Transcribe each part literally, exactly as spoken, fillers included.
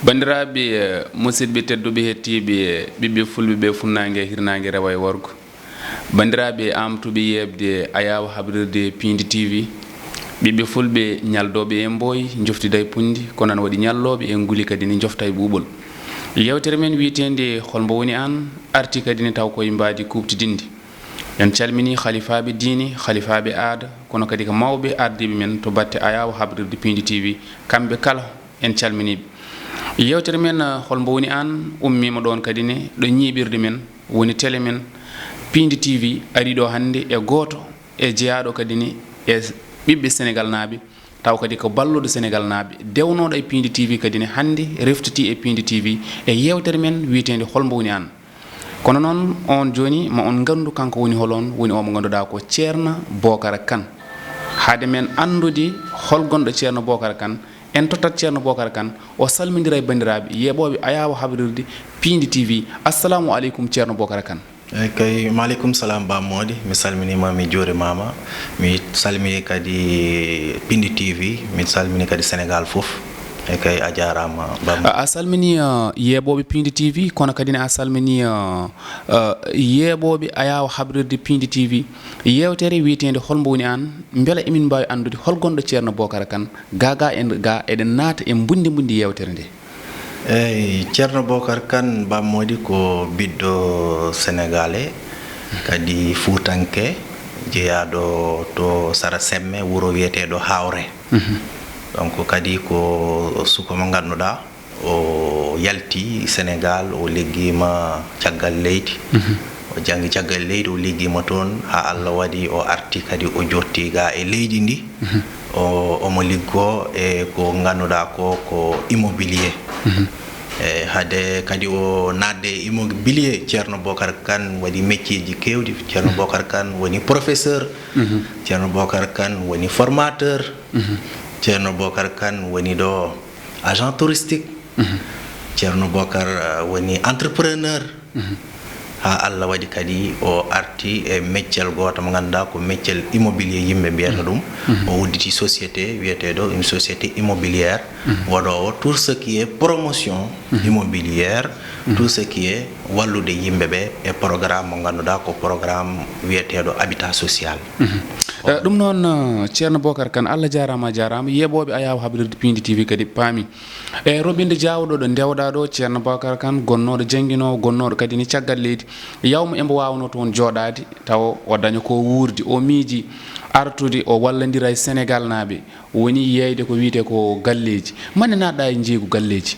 Banndiraaɓe, eh, musidɓe tedduɓe, hettiiɓe, eh, ɓiɓɓe fulɓe ɓe funnaange e hirnaange, rewo e worgo. Banndiraaɓe aamtuɓe yeeɓde Ayaawo habrirde Piindi T V, ɓiɓɓe fulɓe ñaldooɓe e mbooy, njoftida e punndi, kono ana waɗi ñallooɓe e nguli kadi ne njofta e ɓuuɓol. Yeewtere men wiyeteende Hol mbo woni aan? Arti kadi ne taw koye mbaadi kuuɓtidinndi. En calminii halifaaɓe diine, halifaaɓe aada, kono kadi ko mawɓe ardiiɓe men to batte Ayaawo habrirde Piindi T V, kamɓe kala en calminii ɓe. Yeewtere men, ah, Hol mbo woni aan? Ummiima ɗoon kadi ne ɗo ñiiɓirde men, woni tele men, Piindi T V, arii ɗo hannde e gooto e jeyaaɗo kadi ne e ɓiɓɓe Senegalnaaɓe, taw kadi ko balluɗo Senegalnaaɓe, dewnooɗo e Piindi T V kadi ne hannde reftitii e Piindi T V e yeewtere men wiyeteende Hol mbo woni aan? Kono noon, oon jooni ma on nganndu kanko woni hol on, woni o mo ngannduɗaa ko Ceerno Bookara Kan. Hade men anndude hol gonɗo Ceerno Bookara Kan, en tottat Ceerno Bookara Kan, o salmindira e banndiraaɓe yeeɓooɓe Ayaawo habrirde Piindi T V. Assalaamu aleykum, Ceerno Bookara Kan. Eey kay, maaleykum salaam, Ba Moodi. Mi salminiima, mi juurimaama. Mi salminii kadi Piindi T V, mi salminii kadi Senegaal fof. Eey kay, a jaaraama, Ba Moodi. A, a salminii, uh, yeeɓooɓe Piindi T V, kono kadi ne a salminii, uh, uh, yeeɓooɓe Ayaawo habrirde Piindi T V. Yeewtere wiyeteende Hol mbo woni aan? Mbela emin mbaawi anndude hol gonɗo Ceerno Bookara Kan? Gaa gaa en, gaa eɗen naata e mbunndi mbunndi yeewtere nde. Eey, Ceerno Bookara Kan, Ba Moodi, ko ɓiɗɗo Senegaale, kadi Fuutanke, jeyaaɗo to Sara Semme, wuro wiyeteeɗo Haawre. Mhm. Donc, kadi ko suka mo ngannduɗaa, o yalti Senegaal, o liggiima caggal leydi. Mhm. O janngi caggal leydi, o liggiima toon, haa Allah waɗi o arti kadi o jooɗti ga e leydi ndi. Mhm. O, omo liggoo e ko ngannduɗaa ko, ko immobilier. Mhm. E hade kadi o naatde e immobilier, Ceerno Bookara Kan waɗi métier ji keewɗi. Ceerno, mhm, Bookara Kan woni professeur. Mhm. Ceerno Bookara Kan woni formateur. Mhm. Ceerno Bookara Kan woni ɗo agent touristique. Mhm. Ceerno Bookara, uh, woni entrepreneur. Mhm. Haa Allah waɗi kadi o arti e meccel gooto mo ngannduɗaa ko meccel immobilier, yimɓe mbiyata, mhm, ɗum. Mhm. O udditi société wiyeteeɗo une société immobilière, mhm, waɗoowo tout ce qui est promotion, mhm, immobilière, mhm, tout ce qui est wallude yimɓe ɓe e programme mo ngannduɗaa ko programme wiyeteeɗo habitat social. Mhm. Eh, ɗum noon, eh, Ceerno Bookara Kan, Allah jaaraama, a jaaraama. Yeeɓooɓe Ayaawo habrirde Piindi T V kadi paami. E roɓinde jaawɗo ɗo ndewɗaa ɗo, Ceerno Bookara Kan, gonnooɗo jannginoowo, gonnooɗo kadi ni caggal leydi, yawma embo waawno toon jooɗaade, tawa o daña ko wuurdi, o miiji artude, o wallandira e Senegalnaaɓe, woni yeeyde ko wiyetee ko galleeji. Mande naatɗaa e njeeygu galleeji?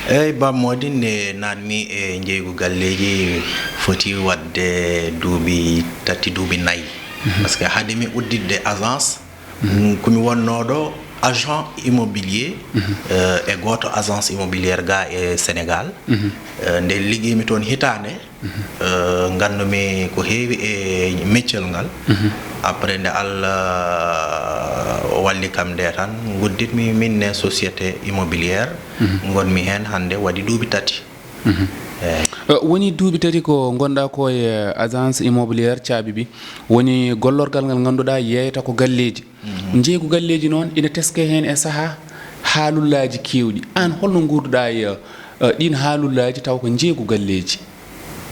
Eey, Ba Moodi, nde naatmi e njeeygu galleeji foti waɗde duuɓi tati, duuɓi nayi. Mhm. Parce que hade mi udditde agence, mhm, mm, ko mi wonnooɗo agent immobilier, mhm, eh, e gooto agence immobilière ga e Sénégal. Mhm. Eh, nde liggiimi toon hitaande, mhm, eh, nganndu-mi ko heewi e meccel ngal. Mhm. Après, nde Allah walli kam nde tan, ngudditmi min ne société immobilière, mhm, ngonmi heen hannde waɗi duuɓi tati. Mhm. Eey. Eh, woni duuɓi tati ko ngonɗaa ko e agence immobilière Caabi bi, woni gollorgal ngal ngannduɗaa yeeyata ko galleeji. Mhm. Njeeygu galleeji noon ina teskee heen e sahaa haalullaaji keewɗi. Aan, holno nguurduɗaa e, eh, ɗiin haalullaaji taw ko njeeygu galleeji?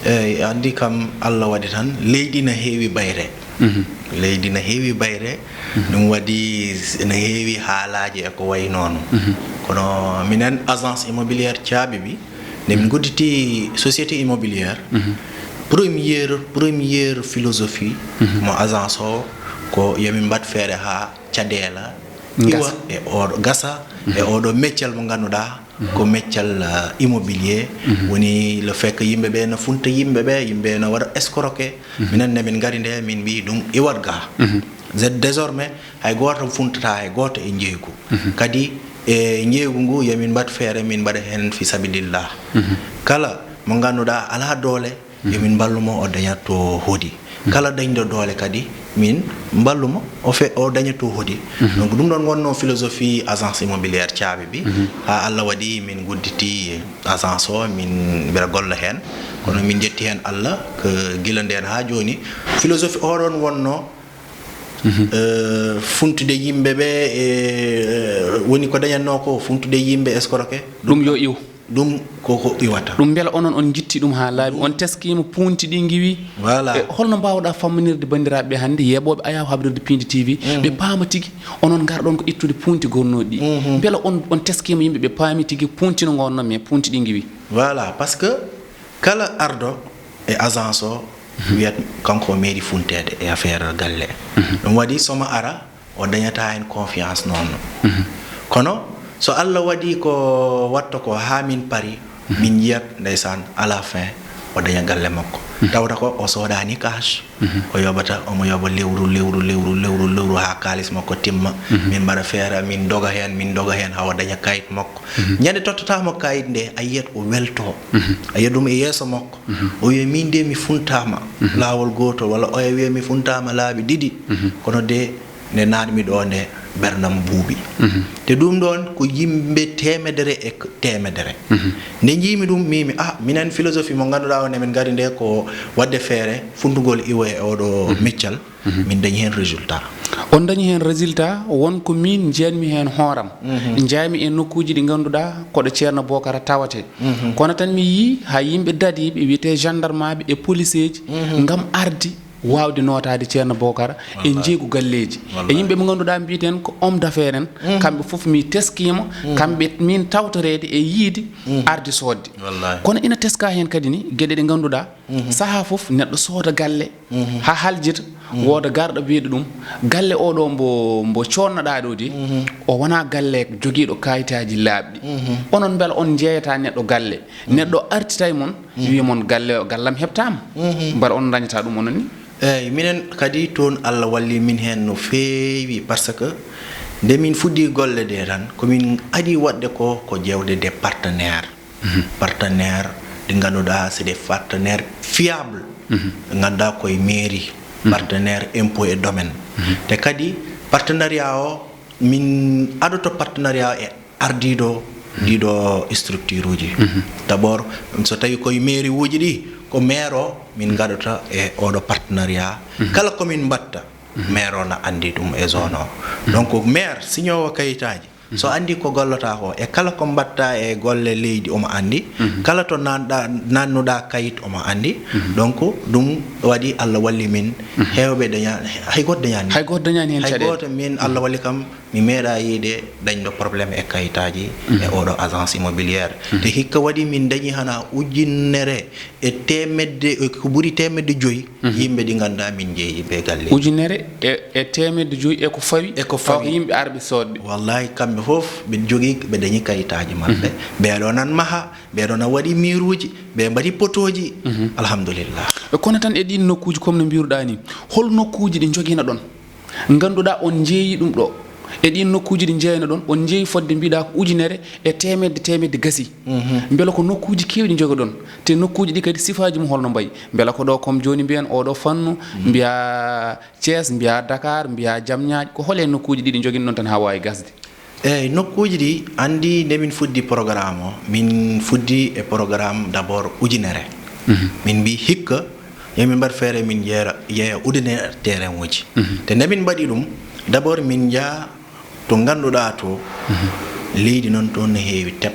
Eey, anndi kam Allah waɗi tan, leydi ina heewi bayre. Mhm. Leydi ina heewi bayre, mhm, ɗum waɗi s-, ina heewi haalaaji e ko wayi noon. Mhm. Kono minen agence immobilière Caabi bi, nde min, mhm, ngudditi société immobilière, mhm, première, première philosophie, mhm, mo agence o ko yo min mbaɗ feere haa caɗeele iwa, gasa, e oɗo, gasa, mhm, e oɗo meccel mo ngannduɗaa, mhm, ko meccal, ah, immobilier. Mhm. Woni le fait que yimɓe ɓe no funta yimɓe ɓe, yimɓe no waɗa escroquer. Mhm. Minen nde min ngari nde, min mbi ɗum iwat ga. Mhm. Dé-, désormais, hay gooto funtata hay gooto e njeeygu. Mhm. Kadi e njeeygu ngu, yo min mbaɗ feere, min mbaɗa heen fi sabilillah. Mhm. Kala mo ngannduɗaa alaa doole, yo min mballu mo o daña to hoɗi. Kala dañɗo doole kadi, min mballu mo o fe-, o daña to hoɗi. Mhm. Donc, ɗum ɗoon wonnoo philosophie agence immobilière Caabi bi. Mhm. Haa Allah waɗi min ngudditi agence o, min mbeɗa golla heen. Kono min njetti heen Allah ko gila ndeen haa jooni. Philosophie o ɗoon wonnoo, mhm, eh, funtude yimɓe ɓe, eh, woni ko dañatnoo ko, funtude yimɓe, escroquer. Ɗum yo iw. Ɗum ko ko iwata. Ɗum mbela onon on njitti ɗum haa laaɓi, on teskiima puunti ɗi ngiwi? Voilà. E holno mbaawɗaa famminirde banndiraaɓe ɓe hannde yeeɓooɓe Ayaawo Haɓirde Piindi T V, ɓe paama tigi onon ngarɗon ko ittude puunti gonnooɗi ɗi? Mbela on, on teskiima yimɓe ɓe paami tigi puunti no ngonnoo, mais puunti ɗi ngiwi? Voilà, parce que kala arɗo e agence o wiyat kanko o meeɗi funteede e affaire galle. Ɗum waɗi so mo ara, o dañataa heen confiance noon. Kono so Allah waɗii ko waɗta ko haa min pari, min njiyat ndeysaan, à la fin o daña galle makko. Tawata ko o soodaani cash, o yoɓata, omo yoɓa lewru, lewru, lewru, lewru, lewru haa kaalis makko timma. Min mbaɗa feere, min doga heen, min doga heen haa o daña kayit makko. Ñande tottataa mo kayit nde, a yiyat o welto. A yiyat ɗum e yeeso makko. O wiya, "Min de mi funtaama. Laawol gootol," walla oya wiya, "Mi funtaama laabi ɗiɗi. Kono de nde naatmi ɗo nde, ɓerdam buuɓi." Te ɗum ɗoon ko yimɓe teemedere e k-, teemedere. Nde njiimi ɗum, mbimi, "Ah, minen philosophie mo ngannduɗaa o nde min ngari nde ko waɗde feere funtugol iwo e oɗo meccal." Min dañi heen résultat. On dañi heen résultat, won ko min njiyanmi heen hooram. Njahmi e nokkuuji ɗi ngannduɗaa koɗo Ceerno Bokara tawate. Kono tan mi yii haa yimɓe dadiiɓe wiyetee gendarmeaaɓe e poliseeji ngam arde waawde nootaade Ceerno Bokara e njeeygu galleeji. E yimɓe ɓe ngannduɗaa mbiyeten ko homme d'affaires en, kamɓe fof mi teskiima, kamɓe min tawtoreede e yiide arde soodde. Kono ina teskaa heen kadi ni geɗe ɗe ngannduɗaa sahaa fof neɗɗo sooda galle, haa haljita, wooda garɗo biyeɗo ɗum, galle oɗo mbo, mbo coonnoɗaa ɗo de, o wonaa galle jogiiɗo kayitaaji laaɓɗi. Onon mbela on njeeyata neɗɗo galle? Neɗɗo artita e mon, wiya mon galle o, gallam heɓtaama. Mbela on dañata ɗum onon ni? Eeyi, minen kadi toon Allah walli min heen no feewi, parce que nde min fuɗɗi golle ɗe tan, ko min aɗi waɗde ko, ko ƴeewde des partenaires. Partenaire ɗi ngannduɗaa c'est des partenaires fiables. Ɓe ngannduɗaa koye mairie, partenaire impôt et domaine. Te kadi partenariat o, min adoto partenariat e ardiiɗo ɗiɗo structure uji. D'abord, so tawi koye mairie uji ɗi, ko maire o min ngaɗata e oɗo partenariat. Kala ko min mbatta, maire o na anndi ɗum e zone o. Donc maire siñoowo kayitaaji, so anndi ko gollata ko e kala ko mbatta e golle leydi, omo anndi. Kala to nanɗa, nannuɗa kayit, omo anndi. Donc ɗum waɗi Allah walli min, heewɓe daña, hay gooto dañani. Hay gooto dañani heen. Hay caɗeele. Gooto min, Allah walli kam, mi meeɗa yiide dañɗo problème e kayitaaji e oɗo agence immobilière. Te hikka waɗi min dañi hana ujunere e teemedde, e ko ɓuri teemedde joyi yimɓe ɗi ngannduɗaa min njeeyi ɓe galle. Ujunere e, e teemedde joyi e ko fawi. E ko fawi. Taw ko yimɓe arɓe soodɓe. Wallahi, kamɓe fof ɓe jogii, ɓe dañi kayitaaji maɓɓe. Ɓeeɗo nan maha, ɓeeɗo nan waɗi miiruuji, ɓe mbaɗi potooji. Alhamdulillah. E kono tan e ɗiin nokkuuji, comme no mbiruɗaa ni, hol nokkuuji ɗi njogino ɗon? Ngannduɗaa on njeeyi ɗum ɗo. E ɗiin nokkuuji ɗi njeeyno ɗon, on njeeyi fodde mbiɗa ko ujunere e teemedde, teemedde gasi. Mbela ko nokkuuji keewɗi njogoɗon, te nokkuuji ɗi kadi sifaaji mum holno mbayi? Mbela ko ɗo comme jooni mbiyen oɗo fannu, mbiya Thiès, mbiya Dakar, mbiya Diamniadio, ko hol e nokkuuji ɗi ɗi njoginɗon tan haa waawi gasde? Eeyi, nokkuuji ɗi, anndi nde min fuɗɗi programme o, min fuɗɗi e programme d'abord ujunere. Min mbi hikka, yo min mbaɗ feere min jeera, yeeya ujunere terrain uji. Te nde min mbaɗi ɗum, d'abord min njaha to ngannduɗaa to, leydi noon toon no heewi tep.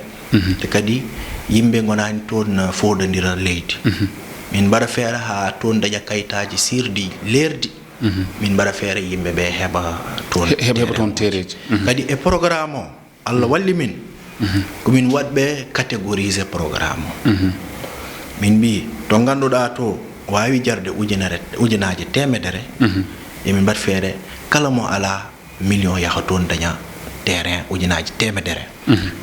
Te kadi yimɓe ngonaani toon no fooɗondira leydi. Min mbaɗa feere haa toon daña kayitaaji sirdi leerdi. Min mbaɗa feere yimɓe ɓe heɓa toon. He-, heɓa, heɓa toon tereeji. Kadi e programme o, Allah walli min, ko min waɗɓe catégoriser programme o. Min mbi, to ngannduɗaa to waawi jarde ujunere, ujunaaje teemedere, emin mbaɗ feere kala mo alaa million yaha toon daña terrain ujunaaji teemedere.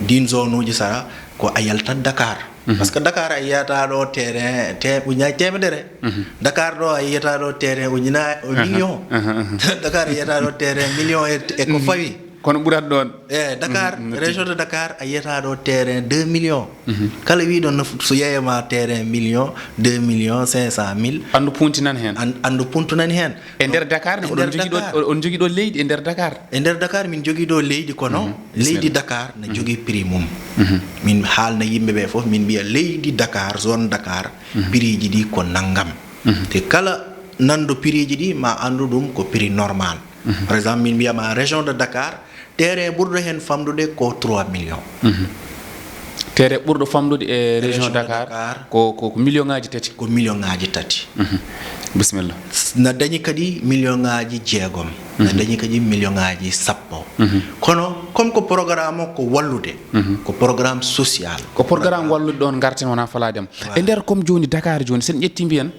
Ndin zone uji sara ko a yaltat Dakar. Parce que Dakar a yiyata ɗo terrain te-, ujunaaji teemedere. Dakar ɗo a yiyata ɗo terrain ujuna-, million. Dakar a yiyata ɗo terrain million e, e ko fawi. Kono ɓurat ɗon. E Dakar, région de Dakar, a yiyata ɗo terrain deux millions. Kala wiɗo no f-, so yeeyama terrain million, deux millions cinq cent mille. Anndu punti nan heen. An-, anndu puntu nan heen. E nder Dakar ne, e oɗon nder njogii ɗo, Dakar. O-, on njogii ɗo leydi e nder Dakar? E nder Dakar min njogii ɗo leydi, kono leydi Dakar ne jogii prix mum. Min haalna yimɓe ɓe fof, min mbiya leydi Dakar, zone Dakar, prix ji ɗi ko nanngam. Te kala nanndo prix ji ɗi, ma anndu ɗum ko prix normal. Par exemple, min mbiyama région de Dakar, terrain ɓurɗo heen famɗude ko trois millions. Terrain ɓurɗo famɗude e région Dakar ko ko ko million ngaji tati. Ko million ngaji tati. Bisimilla. Na dañi kadi million ngaji jeegom. Na dañi kadi million ngaji sappo. Kono comme ko programme o ko wallude, ko programme social. Ko programme wallude ɗon garten wona falaade am. E nder comme joni Dakar joni sen ƴetti mbiyen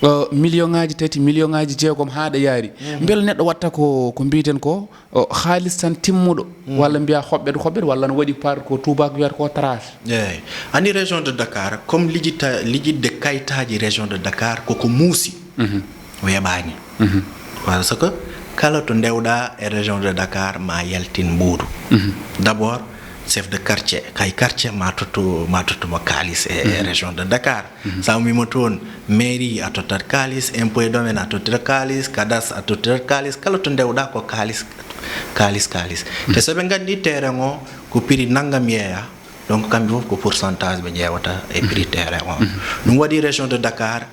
uh, million ngaji tati, million ngaji jeegom haa ɗo yaari. Mbela neɗɗo watta ko ko mbiten ko o, haalis tan timmuɗo, walla mbiya hoɓɓet hoɓɓet, walla no waɗi par ko tubaak wiyata ko trash. Eeyi. Anndi région de Dakar, comme lijita lijidde kayitaaji région de Dakar koko muusi, o heɓaani. Parce que kala to ndewɗa e région de Dakar ma yaltin mbuudu. D'abord, chef de quartier, kay quartier ma tottu ma tottu mo kaalis e, e région de Dakar. Sa ummima toon, mairie a tottat kaalis, impôt et domaine a tottat kaalis, cadastre a tottat kaalis, kala to ndewɗa ko kaalis, kaalis, kaalis. Te so ɓe nganndi terrain o ko prix nanngam yeeya, donc kamɓe fof ko pourcentage ɓe ƴeewata e prix terrain o. Ɗum waɗi région de Dakar,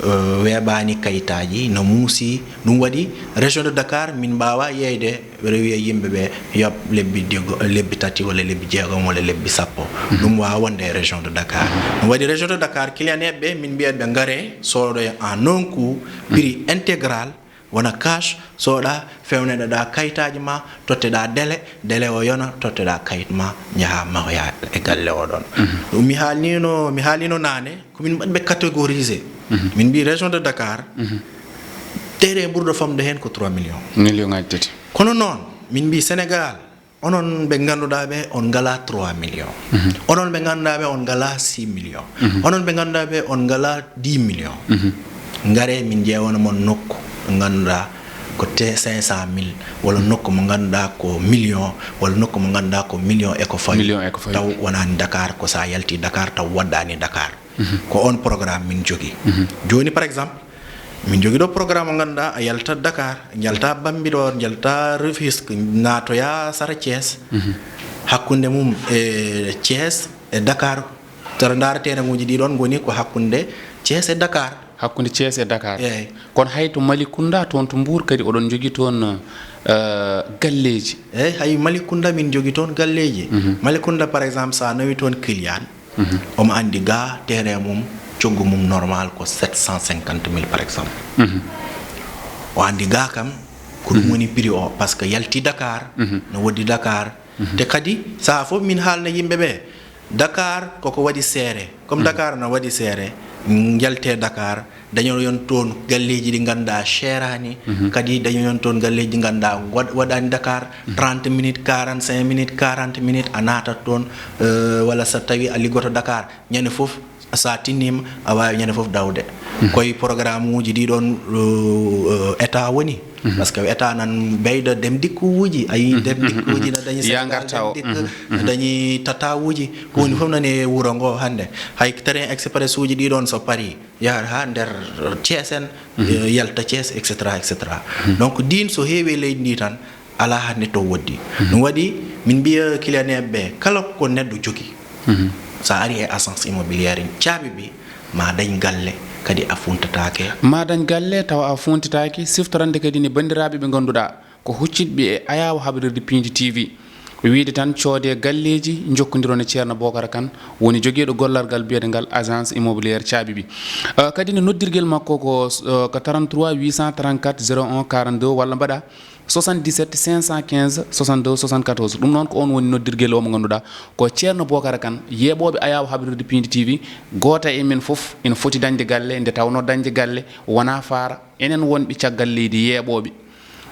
euh, weeɓaani kayitaaji, no muusi. Ɗum waɗi région de Dakar min mbaawa yeeyde, ɓeɗa wiya yimɓe ɓe yoɓ lebbi digo, lebbi tati walla lebbi jeegom walla lebbi sappo. Ɗum waawa wonde e région de Dakar. Ɗum waɗi région de Dakar, client ɓe min mbiyat ɓe ngare soodoya en un coup, prix intégral, wona cash, sooɗa, fewneɗoɗa kayitaaji ma, totteɗa délai, délai o yona, totteɗa kayit ma, njaha mahoya e galle o ɗon. Ɗum mi haalnino, mi haalnino naane, ko min mbaɗ ɓe catégoriser. Min mbi région de Dakar, terrain ɓurɗo famde heen ko trois millions. Million ngaji tati. Kono noon, min mbi Sénégal, onon ɓe ngannduɗaa ɓe on ngalaa trois millions. Onon ɓe ngannduɗaa ɓe on ngalaa six millions. Onon ɓe ngannduɗaa ɓe on ngalaa dix millions. Ngare min ƴeewana mon nokku ɓe ngannduɗaa ko te cinq cent mille, walla nokku mo ngannduɗaa ko million, walla nokku mo ngannduɗaa ko million e ko fawi. Million e ko fawi. Taw wonaani Dakar, ko so a yalti Dakar taw woɗɗaani Dakar. Ko on programme min jogi. Jooni par exemple, min jogi ɗo programme o ngannduɗaa a yalta Dakar, jalta Bambilor, jalta Rufisque, naatoya sara Thiès. Hakkunde mum e Thiès e Dakar, tara ndaara terrain uji ɗi ɗon ngoni ko hakkunde Thiès e Dakar. Hakkunde Thiès e Dakar. Eeyi. Kono hay to Malicounda toon to Mbour kadi oɗon jogi toon, eh, galleeji. Eeyi, hay Malicounda min jogi toon galleeji. Malicounda par exemple sa nawi toon client, omo anndi ga terrain mum, coggu mum normal ko sept cent cinquante mille par exemple. O anndi ga kam ko ɗum woni prix o, parce que yalti Dakar, no woɗɗi Dakar. Te kadi saha fof min haalna yimɓe ɓe, Dakar koko waɗi seere. Comme Dakar no waɗi seere, jalte Dakar, dañoyon toon galleeji ɗi ngannduɗaa seeraani. Kadi dañoyon toon galleeji ɗi ngannduɗaa waɗ-, waɗaani Dakar, trente minutes, quarante-cinq minutes, quarante minutes, a naatat toon, euh, walla so tawii a liggoto Dakar, ñande fof, so a tinniima, a waawi ñande fof dawde. Koye programme uji ɗi ɗoon, euh, euh, état woni. Parce que état nan ɓeyda dem dikkuuji, a yii dem dikkuuji, na dañi Sénégal ngarta dem o. Dikku, na dañi tatawuuji. Ko woni fof nani e wuro ngo hannde. Hay train express uji ɗi ɗoon so parii, yahat haa nder Thiès en, eh, yalta Thiès, et cetera, et cetera. Donc, diin so heewi e leydi ndi tan, alaa hannde to woɗɗi. Ɗum waɗi, min mbiya client ɓe, kala ko neɗɗo jogi, so a ari e agence immobilière, caabi ɓe, ma dañ galle, kadi a funtataake. Ma dañ galle, tawa a funtataake, siftorande kadi ni banndiraaɓe ɓe ngannduɗaa ko huccitɓe e ayaawo haɓrirde Piindi T V. Wiide tan coodee galleeji, njokkondiron e Ceerno Bookara Kan, woni jogiiɗo gollorgal biyetengal Agence Immobilière Caabibi. Eh, kadi ne noddirgel makko ko, eh, ko trente-trois huit cent trente-quatre zéro un quarante-deux, walla mbaɗa soixante-dix-sept cinq cent quinze soixante-deux soixante-quatorze. Ɗum noon ko oon woni noddirgel o mo ngannduɗaa ko Ceerno Bookara Kan, yeeɓooɓe ayaawo haɓrirde Piindi T V, gooto e men fof ina foti dañde galle, nde tawnoo dañde galle wonaa faara. Enen wonɓe caggal leydi yeeɓooɓe,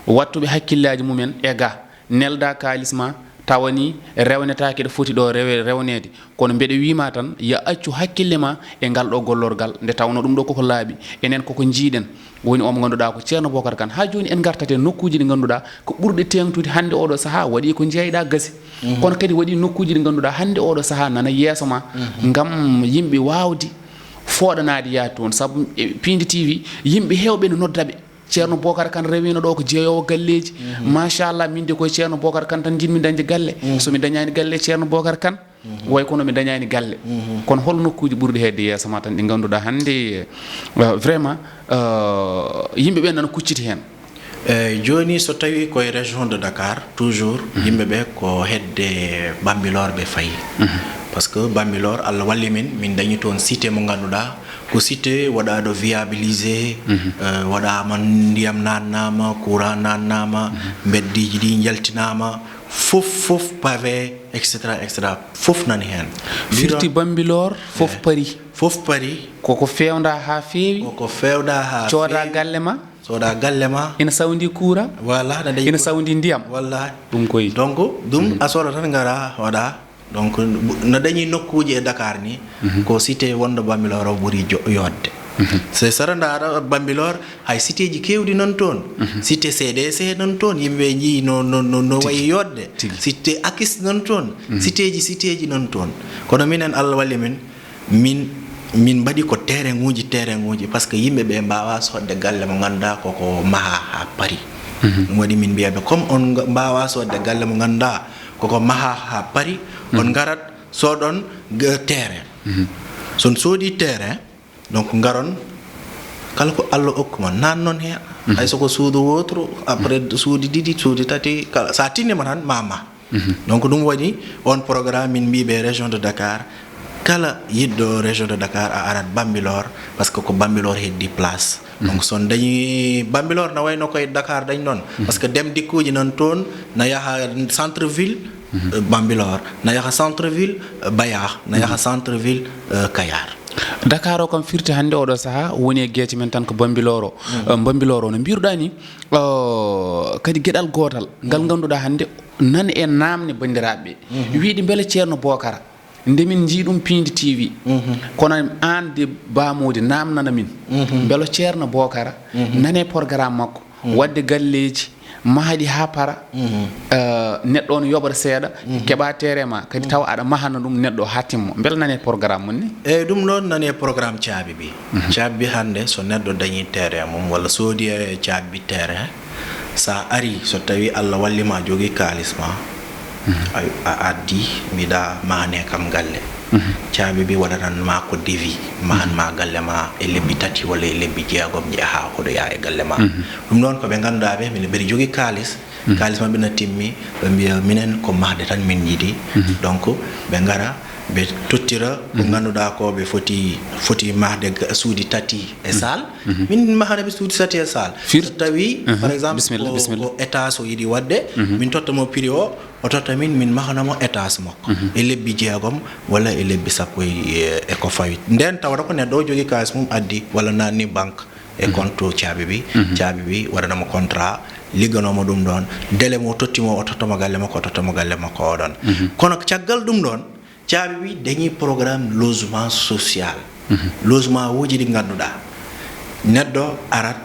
wattuɓe hakkillaaji mumen e ga, nelda kaalis ma, tawa ni rewnetaake ɗo foti ɗo rewe-, rewneede. Kono mbeɗa wiima tan, yo accu hakkille ma e ngal ɗo gollorgal, nde tawnoo ɗum ɗo koko laaɓi. Enen koko njiiɗen, woni omo ngannduɗaa ko Ceerno Bookara Kan. Haa jooni en ngartat e nokkuuji ɗi ngannduɗaa ko ɓurɗi teeŋtude hannde oɗo sahaa, waɗi ko njeeyɗaa gasi. Kono kadi waɗi nokkuuji ɗi ngannduɗaa hannde oɗo sahaa nana yeeso ma, ngam yimɓe waawde fooɗanaade yaade toon. Sabu e Piindi T V, yimɓe heewɓe no nodda ɓe. Ceerno Bookara Kan rewino ɗo ko jeeyoowo galleeji. Machallah, min de koye Ceerno Bookara Kan tan njiɗmi dañde galle. So mi dañaani galle Ceerno Bookara Kan, way kono mi dañaani galle. Kono hol nokkuuji ɓurɗi heedde yeeso ma tan ɗi ngannduɗaa hannde, eh, vraiment, eh, yimɓe ɓe nana kucciti heen? Eeyi, jooni so tawii koye région de Dakar, toujours, yimɓe ɓe ko hedde Bambilor ɓe fayi. Parce que Bambilor, Allah walli min, min dañi toon cité mo ngannduɗaa ko cité waɗaaɗo viabilisé, eh, waɗaama ndiyam naannaama, courant naannaama, mbeddiiji ɗi njaltinaama, fof, fof pavé, et cetera, et cetera, fof nani heen. Firti Bambilor, fof pari. Fof pari. Koko feewnda haa feewi. Koko feewnda haa Cooda feewi. Galle ma. Sooda galle ma. Ina sawndi courant. Voilà, na dañi Ina sawndi ndiyam. Wallaahi. Ɗum koy. Donc, ɗum a sooda tan ngara waɗa. Donc, na dañi nokkuuji e Dakar ni, ko cité wonɗo Bambilor o ɓuri jo-, yodde. Se sara ndaara Bambilor, hay cité ji keewɗi non toon. Cité C D C non toon, yimɓe njii no, no, no, no wayi yodde. Tigi. Cité Akis non toon. Cité ji, cité ji non toon. Kono minen Allah walli min, min, min mbaɗi ko terrain uji, terrain uji, parce que yimɓe ɓe mbaawa soodde galle mo ngannduɗaa koko maha haa pari. Ɗum waɗi min mbiyaɓe, comme on nga-, mbaawa soodde galle mo ngannduɗaa koko maha haa pari, on ngarat soodon g-, terrain. So on soodi terrain, donc ngaron kala ko Allah okku mon, nan non heen. Hay so ko suudu wootru, après suudu ɗiɗi, suudu tati, kala, sa tinnima tan, ma, ma. Donc, ɗum waɗi on programme min mbiiɓe région de Dakar, kala yiɗɗo région de Dakar a arat Bambilor, parce que ko Bambilor heddi place. Donc, so on dañi Bambilor, na wayno koye Dakar dañ ɗon. Parce que dem dikkuuji nan toon, na yaha centre ville, eh, Bambilor, na yaha centre ville, eh, Bayah, na yaha centre ville, eh, Kayar. Dakar o kam firti hannde oɗo saha woni e geece men tan ko Bambilor o. Eh, Bambilor o no mbiruɗa ni, eh, kadi geɗal gootal ngal ngannduɗaa hannde nan e namne banndiraaɓe ɓe. Wiɗi mbele Ceerno Bokara, nde min njii ɗum Piindi T V. Kono aan de Ba Moodi namnana min. Mbelo Ceerno Bokara nane programme makko. Waɗde galleeji, mahaɗi haa para, eh, neɗɗo on yoɓata seeɗa, keɓa terrain ma, kadi tawa aɗa mahana ɗum neɗɗo haa timmo. Mbele nane programme mon ni? Eyyi, ɗum ɗon nane programme Caabi Bi. Caabi Bi hannde, so neɗɗo dañi terrain mum, walla soodi e Caabi Bi terrain, sa ari, so tawi Allah walli ma, a jogii kaalis ma, a, a addi, mbiɗa mahane kam galle. Caabi Bi waɗanan ma ko devis, mahan ma galle ma e lebbi tati walla e lebbi jeegom, njeeha hoɗoya e galle ma. Ɗum noon ko ɓe ngannduɗaa ɓe, mine mbeɗa jogii kaalis, kaalis maɓɓe na timmi, ɓe mbiya minen ko mahde tan min njiɗi. Donc ɓe ngara, ɓe tottira ko ngannduɗaa ko ɓe foti, foti mahde ga-, suuɗi tati e salle. Min mahana ɓe suuɗi tati e salle. So tawi, par exemple, bisimilla, ko, bisimilla, ko étage o yiɗi waɗde, min totta mo prix o, o totta min, min mahana mo étage makko. E lebbi jeegom walla e lebbi sappo e, e ko fawi. Nden tawata ko neɗɗo o jogii kaalis mum addi walla nanni banque e compte Caabi Bi. Caabi Bi waɗana mo contrat, ligganoo mo ɗum ɗon. Délai mo totti mo, o totta mo galle makko, o totta mo galle makko o ɗon. Kono caggal ɗum ɗon, Caabi Bi dañi programme logement social. Logement uji ɗi ngannduɗaa, neɗɗo arat,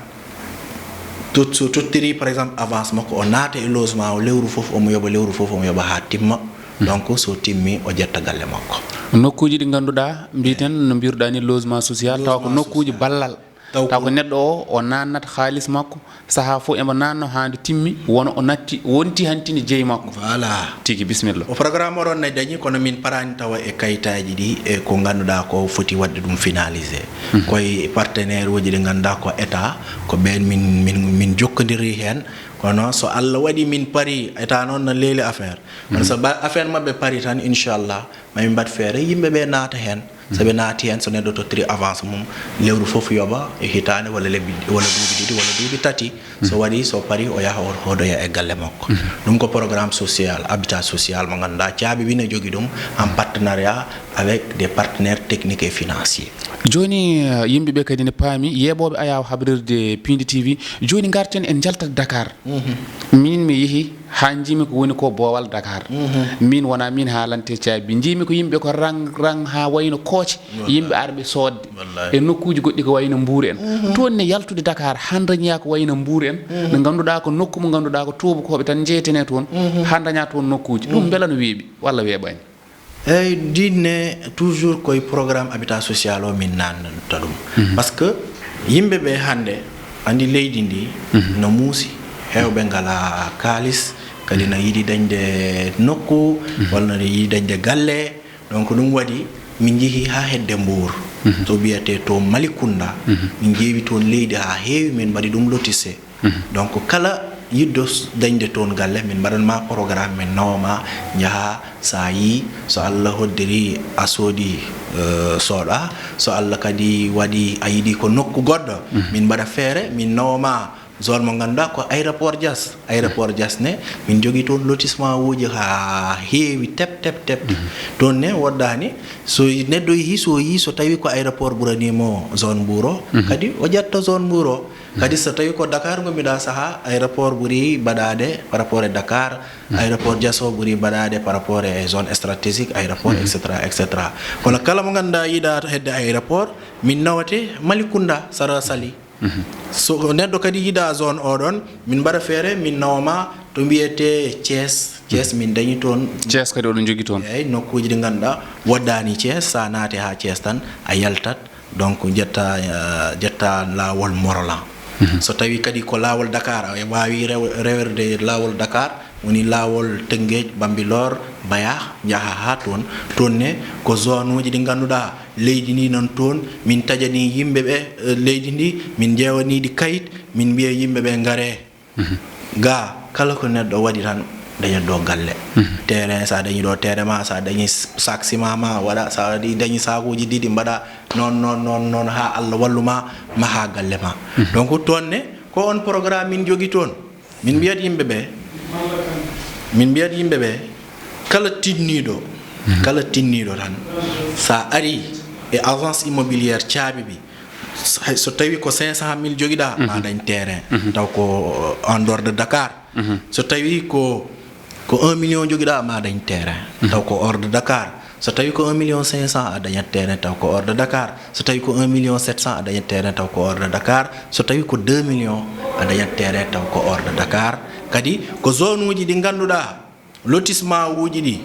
tot-, so tottiri, par exemple, avance makko, o naata e logement o lewru fof, omo yoɓa lewru fof, omo yoɓa haa timma. Donc, so timmi, o ƴetta galle makko. Nokkuuji ɗi ngannduɗaa, mbiiten, no mbiruɗaa ni, logement social, tawa ko nokkuuji ballal. Taw ko neɗɗo o, o naatnata haalis makko, sahaa fof emo naatno haa nde timmi, wona o natti, wonti hantini jeyi makko. Voilà. Tigi, bisimilla. O programme oɗon ne dañi, kono min paraani tawa e kayitaaji ɗi, e ko ngannduɗaa ko foti waɗde ɗum finalisé. Koye partenaire uji ɗi ngannduɗaa ko état, ko ɓeen min, min, min jokkondiri heen. Kono so Allah waɗi min pari, état noon no leeli affaire. Kono so ba-, affaire maɓɓe pari tan, inchallah, ma min mbaɗ feere, yimɓe ɓe naata heen. So ɓe naati heen, so neɗɗo tottiri avance mum, lewru fof yoɓa, e hitaande, walla lebbi, walla duuɓi ɗiɗi, walla duuɓi tati. So waɗi, so pari, o yaha, o hoɗoya e galle makko. Ɗum ko programme social, habitat social mo ngannduɗaa Caabi Bi ne jogii ɗum en partenariat avec des partenaires techniques et financiers. Jooni, eh, yimɓe ɓe kadi ne paami, yeeɓooɓe ayaawo habrirde Piindi T V. Jooni ngarten en njaltat Dakar. Min mi yehi haa njiimi ko woni ko boowal Dakar. Min wona min haalante Caabi Bi. Njiimi ko yimɓe ko rang, rang haa wayno kooce. Yimɓe arɓe soodde. Wallaahi. E nokkuuji goɗɗi ko wayno Mbuur en. Toon ne yaltude Dakar, haa dañaa ko wayno Mbuur en. Nde ngannduɗaa ko nokku mo ngannduɗaa ko tuubakooɓe tan njeytene toon. Haa dañaa toon nokkuuji. Ɗum mbela no weeɓi walla weeɓaani? Eyyi, ɗin ne toujours koye programme habitat social o min naatnata ɗum. Parce que yimɓe ɓe hannde, anndi leydi ndi no muusi, heewɓe ngalaa kaalis, kadi na yiɗi dañde nokku, walla na yiɗi dañde galle. Donc ɗum waɗi min njehi haa hedde Mbuur, to wiyetee to Malicounda, min ƴeewi toon leydi haa heewi, min mbaɗi ɗum lotissé. Donc kala yiɗɗo dañde toon galle, min mbaɗan ma programme, min nawa ma, njaha, so a yii, so Allah hoddiri a soodi, eh, sooɗa, so Allah kadi waɗi a yiɗi ko nokku goɗɗo, min mbaɗa feere, min nawa ma zone mo ngannduɗaa ko aéroport Diass. Aéroport Diass ne, min njogii toon lotissement uji haa heewi tep, tep, tep. Toon ne woɗɗaani, so neɗɗo yehii, so yii, so tawii ko aéroport ɓuranii mo zone Mbour o, kadi o ƴetta zone Mbour o. Kadi so tawii ko Dakar ngonmi-ɗaa sahaa, aéroport ɓuri mbaɗaade par rapport e Dakar, aéroport Diass o ɓuri mbaɗaade par rapport e zone stratégique, aéroport, et cetera, et cetera. Kono kala mo ngannduɗaa yiɗaa hedde aéroport, min nawete Malicounda, sara Saly. So neɗɗo kadi yiɗaa zone oɗon, min mbaɗa feere, min nawa ma to mbiyetee Thiès. Thiès, min dañi toon. Thiès kadi oɗon njogii toon? Eeyi, nokkuuji ɗi ngannduɗaa woɗɗaani Thiès, so a naati haa Thiès tan, a yaltat, donc ƴetta, eh, ƴetta laawol Morolan. So tawii kadi ko laawol Dakar, a waawi rew-, rewirde laawol Dakar, woni laawol Tëngéej, Bambilor, Bayaax, njaha haa toon. Toon ne ko zone uji ɗi ngannduɗaa leydi ndi nan toon, min taƴanii yimɓe ɓe, eh, leydi ndi, min njeewanii ɗi kayit, min mbiya yimɓe ɓe ngaree. Ga, kala ko neɗɗo waɗi tan, dañat ɗo galle. Terrain, so a dañi ɗo terrain ma, so a dañi s-, sac ciment ma, waɗa, so a waɗi, dañi sakuuji ɗiɗi, mbaɗa noon, noon, noon, noon, haa Allah wallu ma, maha galle ma. Donc, toon ne, ko on programme min njogi toon. Min mbiyat yimɓe ɓe, min mbiyat yimɓe ɓe, kala tinniiɗo, kala tinniiɗo tan, so a ari e agence immobilière caabi bi, hay so tawi ko cinq cent mille jogiɗa, ma dañ terrain, taw ko en dehors de Dakar. So tawi ko, ko un million jogiɗa, ma dañ terrain, taw ko hors de Dakar. So tawi ko un million cinq cent, a dañat terrain, taw ko hors de Dakar. So tawi ko un million sept cent, a dañat terrain, taw ko hors de Dakar. So tawi ko deux millions, a dañat terrain, taw ko hors de Dakar. Kadi ko zone uji ɗi ngannduɗaa, lotissement uji ɗi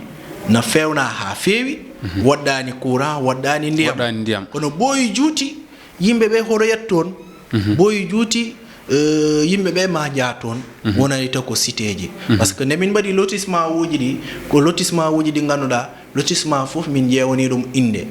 na feewna haa feewi, woɗɗaani courant, woɗɗaani ndiyam. Woɗɗaani ndiyam. Kono ɓooyi juuti, yimɓe ɓe hoɗoyat toon. Ɓooyi juuti, eh, yimɓe ɓe ma njaa toon. Wonani taw ko cité ji. Parce que nde min mbaɗi lotissement uji ɗi, ko lotissement uji ɗi ngannduɗaa, lotissement fof min ƴeewani ɗum innde.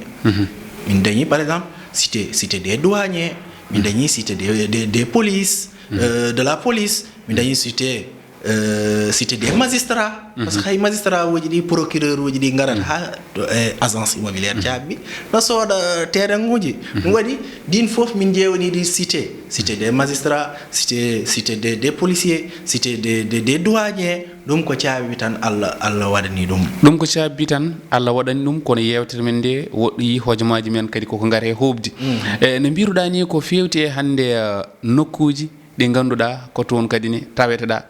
Min dañi, par exemple, cité, cité des douaniers, min dañi cité des, des, des polices, euh, de la police, min dañi cité, euh, cité des magistrats. Parce que hay magistrat uji ɗi, procureur uji ɗi ngarat haa to, e agence immobilière caabi no sooda terrain uji. Ɗum waɗi ɗin fof min ƴeewani ɗi cité, cité des magistrats, cité, cité des, des policiers, cité des, des, des douaniers. Ɗum ko caabi tan Allah, Allah waɗani ɗum. Ɗum ko caabi tan Allah waɗani ɗum, kono yeewtere men nde woɗɗoyi, hojomaaji men kadi koko ngara e hoɓdi. E, no mbiruɗaa ni, ko feewti e hannde, eh, nokkuuji ɗi ngannduɗaa ko toon kadi ne taweteɗaa.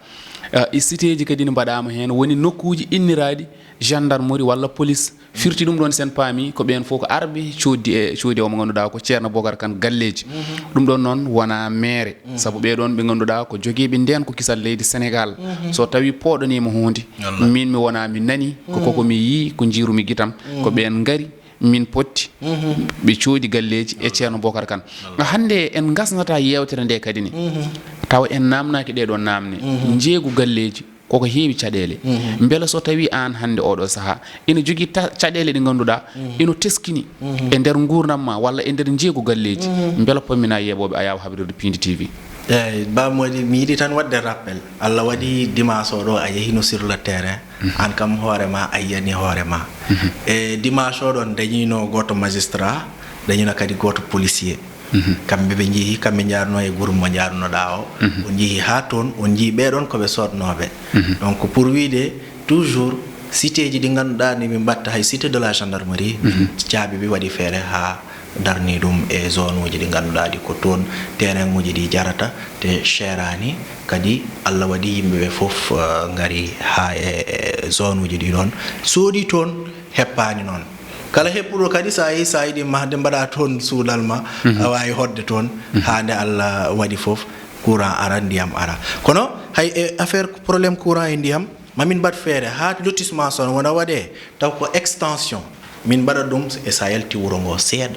Eh, e cité ji kadi ne mbaɗaama heen, woni nokkuuji inniraaɗi gendarmerie walla police. Firti ɗum ɗoon, sen paami ko ɓeen fof ko arɓe cooddi e coodi o mo ngannduɗaa ko Ceerno Bokar Kan Galleeji. Ɗum ɗoon noon wonaa meere, sabu ɓee ɗoon ɓe ngannduɗaa ko jogiiɓe ndeen ko kisal leydi Senegaal. So tawi pooɗaniima huunde, min mi wonaa mi nani, ko koko mi yii, ko njiirumi gitam, ko ɓeen ngari, min potti, ɓe coodi galleeji e Ceerno Bokar Kan. Hannde en ngasnataa yeewtere nde kadi ne, tawa en naamnaaki ɗee ɗoo naamne, njeeygu galleeji, koko heewi caɗeele. Mbela so tawi aan hannde oɗo sahaa ina jogii ta-, caɗeele ɗe ngannduɗaa ina teskini e nder nguurndam ma walla e nder njeeygu galleeji, mbela pomminaa yeeɓooɓe Ayaawo Habrirde Piindi T V? Eeyi, Ba Mody, mi yiɗi tan waɗde rappel. Allah waɗi dimanche oɗo a yehino sur le terrain. Aan kam hoore ma a yiyani hoore ma. E dimanche oɗo on dañino gooto magistrat, dañino kadi gooto policier. Kamɓe ɓe njehi, kamɓe njaarno e groupe mo njaarnoɗaa o. On njehi haa toon, on njii ɓee ɗoon ko ɓe soodnooɓe. Donc, pour wiyde toujours, cité ji ɗi ngannduɗaa ni min mbaɗta, hay cité de la gendarmerie, min caabi ɓe waɗi feere haa darni ɗum e zone uji ɗi ngannduɗaa ɗi ko toon terrain uji ɗi jarata, te seeraani. Kadi Allah waɗi yimɓe ɓe fof, eh, ngari haa e, e zone uji ɗi ɗoon, soodi toon, heppaani noon. Kala heppuɗo kadi, so a yehi, so a yiɗi mahde, mbaɗa toon suudal ma, a waawi hoɗde toon, haa nde Allah waɗi fof, courant ara, ndiyam ara. Kono hay e affaire problème courant e ndiyam, ma min mbaɗ feere haa lotissement son wona waɗee, taw ko extension. Min mbaɗa ɗum e so a yalti wuro ngo seeɗa.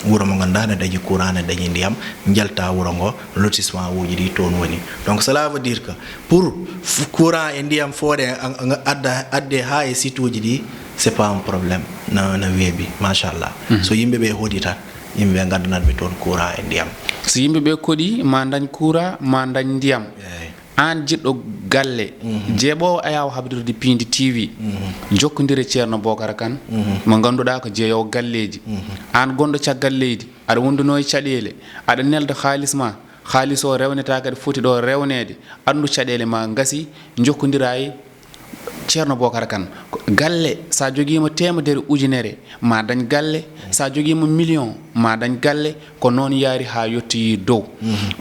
Wuro mo ngannduɗaa ne dañi courant, ne dañi ndiyam, njalta wuro ngo, lotissement uji ɗi toon woni. Donc, cela veut dire que pour f-, courant e ndiyam fooɗe a-, a-, adda, adde haa e site uji ɗi, c'est pas un problème. Na, na weeɓi, machallah. So yimɓe ɓe hoɗi tan, yimɓe ɓe ngaddanat ɓe toon courant e ndiyam. So yimɓe ɓe koɗi, ma dañ courant, ma dañ ndiyam. Eeyi. Aan jiɗɗo galle, jeeɓoowo ayaawo habrirde Piindi T V, jokkondire Ceerno Bookara Kan, mo ngannduɗaa ko jeeyoowo galleeji. Aan gonɗo caggal leydi, aɗa wondunoo e caɗeele, aɗa nelda haalis ma, haalis o rewnetaake, aɗa foti ɗo rewneede, anndu caɗeele ma ngasi, jokkondiraa e Ceerno Bookara Kan. Ko galle, so a jogiima teemedere ujunere, ma dañ galle, so a jogiima million, ma dañ galle, ko noon yaari haa yettoyi dow.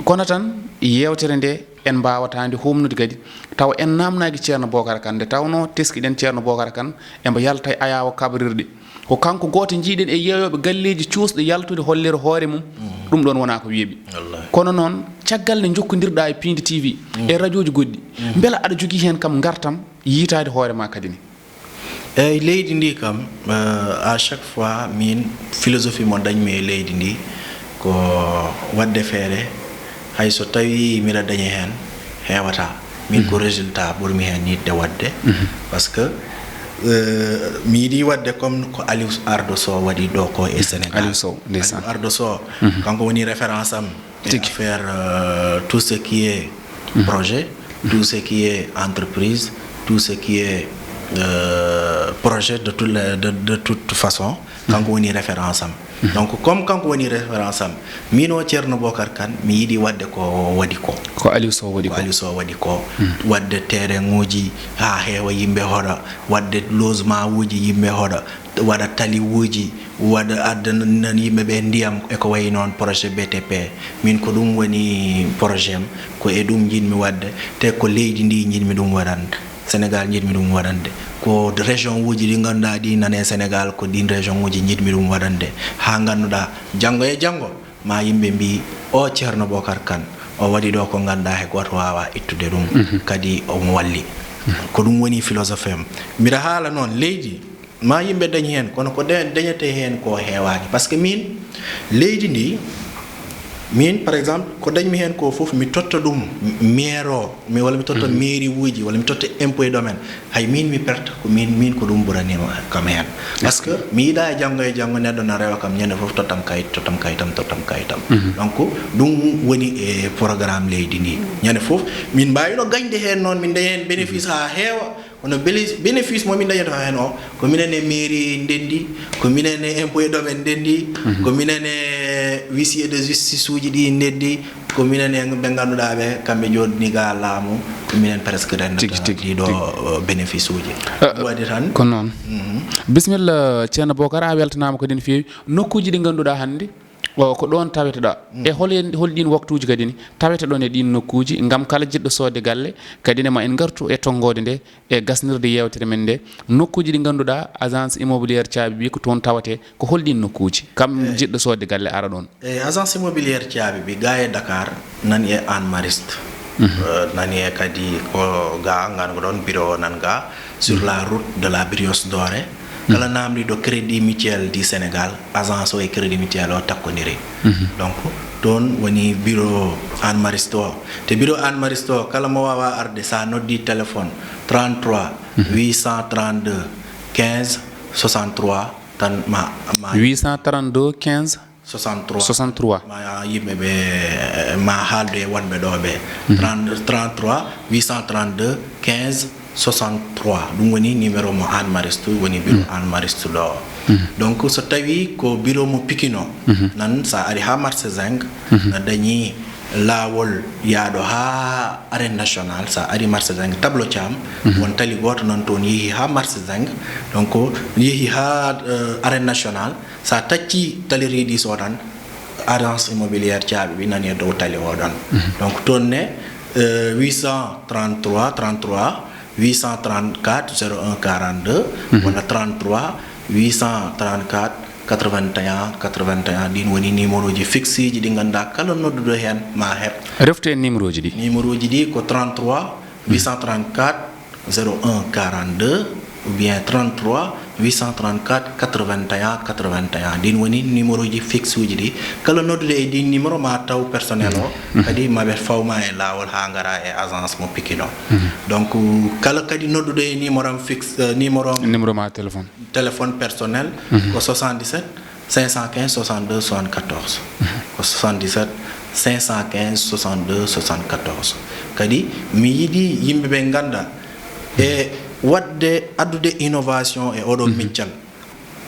Kono tan, yeewtere nde, en mbaawata nde humnude kadi, tawa en naamnaaki Ceerno Bookara Kan. Nde tawnoo teskiɗen Ceerno Bookara Kan, embo yalta e ayaawo kabrirɗe. Ko kanko gooto njiiɗen e yeeyooɓe galleeji cuusɗi yaltude hollira hoore mum, ɗum ɗoon wonaa ko weeɓi. Wallaahi. Kono noon, caggal nde njokkondirɗaa e Piindi T V, e rajooji goɗɗi, mbela aɗa jogii heen kam ngartam yiitaade hoore ma kadi ni? Eeyi, leydi ndi kam, eh, à chaque fois, min, philosophie mo dañmi e leydi ndi ko waɗde feere, hay so tawii mbiɗa dañi heen, heewataa. Min ko résultat ɓurmi heen yiɗde waɗde. Parce que, eh, mi yiɗi waɗde comme ko Aliou Ardo Sow waɗi ɗo ko e Sénégal. Aliou Sow, ndeysaan. Aliou Ardo Sow, kanko woni référence am e affaire, euh, tout ce qui est projet, tout ce qui est entreprise, tout ce qui est, euh, projet de toute, de, de toute façon, kanko woni référence am. Donc, comme kanko woni référence am, min o Ceerno Bookara Kan, mi yiɗi waɗde ko waɗi ko. Ko Aliou Sow waɗi ko. Ko Aliou Sow waɗi ko. Waɗde terrain uji haa heewa, yimɓe hoɗa, waɗde logement uji, yimɓe hoɗa, waɗa taliwuuji, waɗa adda nan yimɓe ɓe ndiyam e ko wayi noon, projet B T P. Min ko ɗum woni projet am, ko e ɗum njiɗmi waɗde, te ko leydi ndi njiɗmi ɗum waɗande, Sénégal njiɗmi ɗum waɗande. Ko région uji ɗi ngannduɗaa ɗi nane Sénégal, ko ɗin région uji njiɗmi ɗum waɗande, haa ngannduɗaa janngo e janngo ma yimɓe mbii, "O Ceerno Bookara Kan, o waɗi ɗo ko ngannduɗaa hay gooto waawaa ittude ɗum, kadi omo walli." Ko ɗum woni philosophie am. Mbiɗa haala noon, leydi, ma yimɓe dañi heen, kono ko de-, dañetee heen ko heewaani. Par ce que min, leydi ndi, min, par exemple, ko dañmi heen ko fof, mi totta ɗum maire o, mi, walla mi totta mairie uji, walla mi totta impôt et domaine. Hay min mi perta ko min, min ko ɗum ɓuraniima kam heen. Parce que mi yiɗaa e janngo e janngo neɗɗo na rewa kam ñande fof, "Tottam kayit, tottam kayitam, tottam kayitam." Donc, ɗum woni e programme leydi ndi. Ñande fof, min mbaawino gañde heen noon, min daña heen bénéfice haa heewa, kono béli-, bénéfice mo min dañata heen o, ko minen e mairie ndenndi, ko minen e impôt et domaine ndenndi, ko minen e huissier de justice uji ɗi ndenndi, ko minen e ɓe ngannduɗaa ɓe, kamɓe jooɗni ga laamu, ko minen presque renndata Tigi, tigi, ɗiɗo, tigi. Uh, bénéfice uji. Uh, Ɗum waɗi tan. Ko noon. Bisimilla, Ceerno Bookara, a weltanaama kadi no feewi. Nokkuuji ɗi ngannduɗaa hannde, o, ko ɗoon taweteɗaa. E hol en, hol ɗiin waktuuji kadi ni tawete ɗoon e ɗiin nokkuuji, ngam kala jiɗɗo soodde galle, kadi ne ma en ngartu e tonngoode nde, e gasnirde yeewtere men nde, nokkuuji ɗi ngannduɗaa agence immobilière Caabi Ɓiyi ko toon tawate, ko hol ɗiin nokkuuji? Kam jiɗɗo soodde galle ara ɗoon. E agence immobilière Caabi Ɓiyi, ga e Dakar, nani e Hann Mariste. Euh, nani e kadi ko ga, ngan ko ɗoon bureau o nan ga, sur la route de la Brioche Dorée. Kala naamndiiɗo Crédit Mutuel du Sénégal, agence o e Crédit Mutuel o takkondiri. Donc, toon woni bureau Hann Mariste o. Te bureau Hann Mariste o, kala mo waawaa arde, so a noddii téléphone, trente-trois, huit cent trente-deux, quinze, soixante-trois, tan ma, ma Huit cent trente-deux, quinze, soixante-trois. Soixante-trois. Ma yimɓe ɓe, ma haaldu e wonɓe ɗo ɓe. Trente, trente-trois, huit cent trente-deux, quinze, soixante-trois. Ɗum woni numéro mo Hann Mariste, woni bureau Hann Mariste ɗo. Donc, so tawi ko bureau mo Pikine o, nan sa ari ha marché Zinc, na dañi laawol yaaɗo ha arène nationale, sa ari marché Zinc, tableau Thiam, won tali gooto nan toon yehi ha marché Zinc. Donc, yehi ha, euh, arène nationale, sa tacci tali Rydis o tan, agence immobilière Caabi Ɓiyi nani e dow tali o ɗon. Donc, toon ne, euh, huit cent trente-trois, trente-trois, huit cent trente-quatre, zéro un quarante-deux, walla trente-trois, huit cent trente-quatre, quatre-vingt-un, quatre-vingt-un, ɗin woni numéro ji fixe ji ɗi ngannduɗaa kala nodduɗo heen ma heɓ. Reftu en numéro ji ɗi. Numéro ji ɗi ko trente-trois, huit cent trente-quatre, zéro un quarante-deux, ou bien trente-trois, huit cent trente-quatre, quatre-vingt-un, quatre-vingt-un. Ɗin woni numéro ji fixe uji ɗi. Kala noddude e ɗin numéro ma taw personnel o, kadi ma ɓe fawma e laawol ha ngara e agence mo Pikine o. Donc, kala kadi nodduɗo e numéro am fixe, euh, numéro am Numéro ma téléphone. Téléphone personnel, ko soixante-dix-sept, cinq cent quinze, soixante-deux, soixante-quatorze. Ko soixante-dix-sept, cinq cent quinze soixante-deux soixante-quatorze. Kadi mi yiɗi yimɓe ɓe ngannda e waɗde addude innovation e oɗo miccal.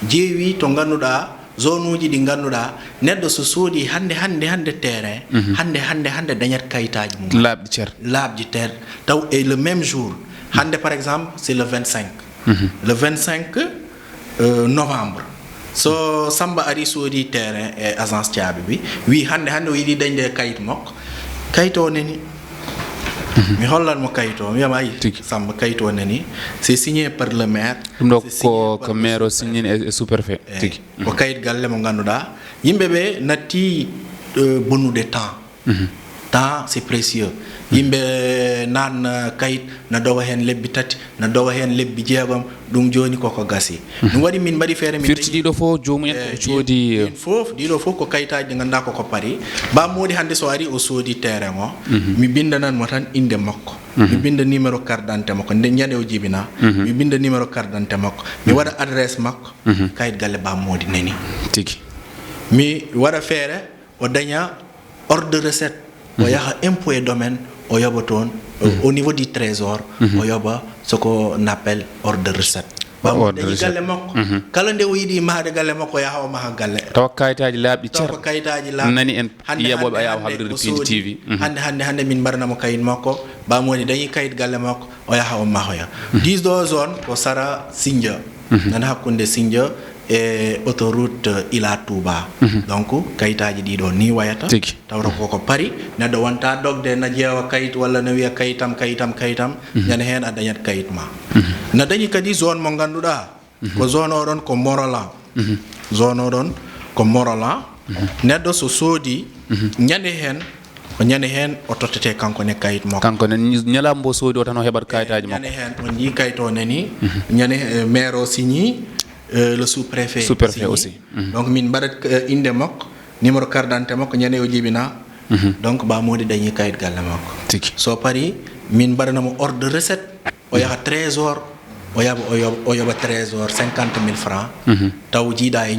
Jeewi to ngannduɗaa zone uji ɗi ngannduɗaa neɗɗo so soodi hannde hannde hannde terrain, hannde hannde hannde dañat kayitaaji mum. Laaɓɗi cer. Laaɓɗi ter, taw e le même jour. Hannde par exemple c'est le vingt-cinq. Le vingt-cinq euh, novembre, so Samba ari soodi terrain e agence caabi bi, wi hannde hannde o yiɗi dañde kayit makko. Kayit o neni. Mi hollan mo kayit o, mi wiyama ayi. Tigi. Samba, kayit o neni, c'est signé par le maire. Ɗum ɗo ko ko maire o signini e, e sous-préfet. Eyi. Tigi. Ko kayit galle mo ngannduɗaa yimɓe ɓe natti euh, bonnude temps. Temps c'est précieux. Yimɓe nan kayit na dowa heen lebbi tati, na dowa heen lebbi jeegom. Ɗum jooni koko gasi. Ɗum waɗi min mbaɗi feere min firti ɗiɗo fof joomum en ko coodi. Ɗin fof ɗiɗo fof ko kayitaaji ɗi ngannduɗaa koko pari. Ba moodi hannde so ari o soodi terrain o, mi binndanan mo tan innde makko, mi binnda numéro carte d'identité makko nde ñande o jibina, mi binnda numéro carte d'identité makko, mi waɗa adresse makko. Kayit galle ba moodi neni. Tigi. Mi waɗa feere o daña ordre de recette, o yaha impôt et domaine, o yoɓa toon au niveau du trésor, o yoɓa ce qu'on appelle ordre de recette. Ba mo dañi galle makko, kala nde o yiɗi mahde galle makko o yaha o maha galle. Tawa kayitaaji laaɓɗi cer. Tawa ko kayitaaji laaɓɗi nani en. Hannde yeɓooɓe hannde ayaw hannde habrirde o Pindi soodi T V. Hannde hannde hannde min mbaɗanamo kayit makko, ba moodi dañi kayit galle makko o yaha o mahoya. Diisɗo o zone ko sara Sindia, nana hakkunde Sindia e autoroute Ila Touba. Donc kayitaaji ɗiɗo ni wayata. Tigi. Tawata koko pari, neɗɗo wonta dogde na ƴeewa kayit walla na wiya kayitam kayitam kayitam. Ñande heen a dañat kayit ma. Na dañi kadi zone mo ngannduɗaa ko zone oɗon ko Morolan. Zone oɗon ko Morolan. Neɗɗo so soodi ñande heen, o ñande heen o tottete kanko ne kayit makko. Kanko ne ñi- ñalawma mbo soodi o tan o heɓat kayitaaji makko. Ñande heen on njii kayit o nani. Ñande eh, maire o signi, eh, le sous-préfet. Sous-préfet signi aussi. Donc min mbaɗat eh, innde makko, numéro carte d'identité makko, ñande o jibina. Donc ba moodi dañi kayit galle makko. Tigi. So pari min mbaɗanamo ordre de recette, o yaha trésor, o yaɓa o yoɓa, o yoɓa trésor cinquante mille francs. Taw jiiɗa e